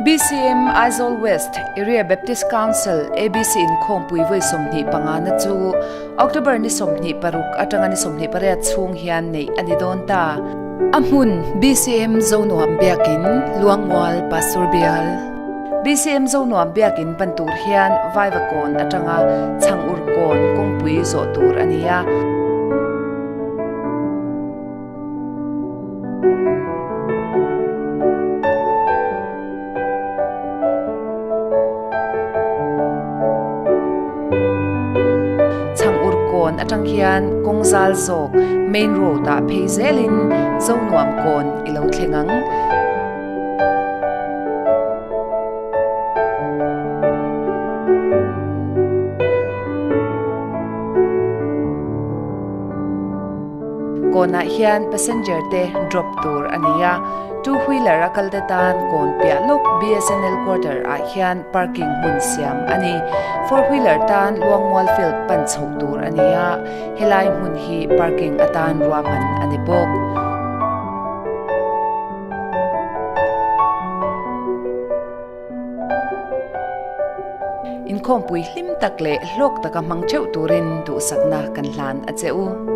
BCM Aizawl West Area Baptist Council, ABC, inkhawmpui vawi 25 na chu October ni 26 atanga ni 28 chhung hian neih a ni dawn ta. A hmun, BCM Zonuam Biakin, Luangmual, Pastor Bial. BCM Zonuam Biakin pan tur hian Vaivakawn atanga Chhangurkawn kawngpui zawh tur a ni a. Chhang ur kawn atang hian kawng zal zawk main road ah phei zelin Zonuam kawn i lo thleng ang. Kawnah hian passenger te drop tur a nei a, two wheeler a kal te tan kawn piah lawk BSNL quarter ah hian parking hmun siam a ni. Four wheeler tan Luangmual field pan chhoh tur a ni a, helai hmun hi parking atan ruahman a ni bawk. Inkhawmpui hlim tak leh hlawk taka hmang theuh turin duhsakna kan hlan a che u.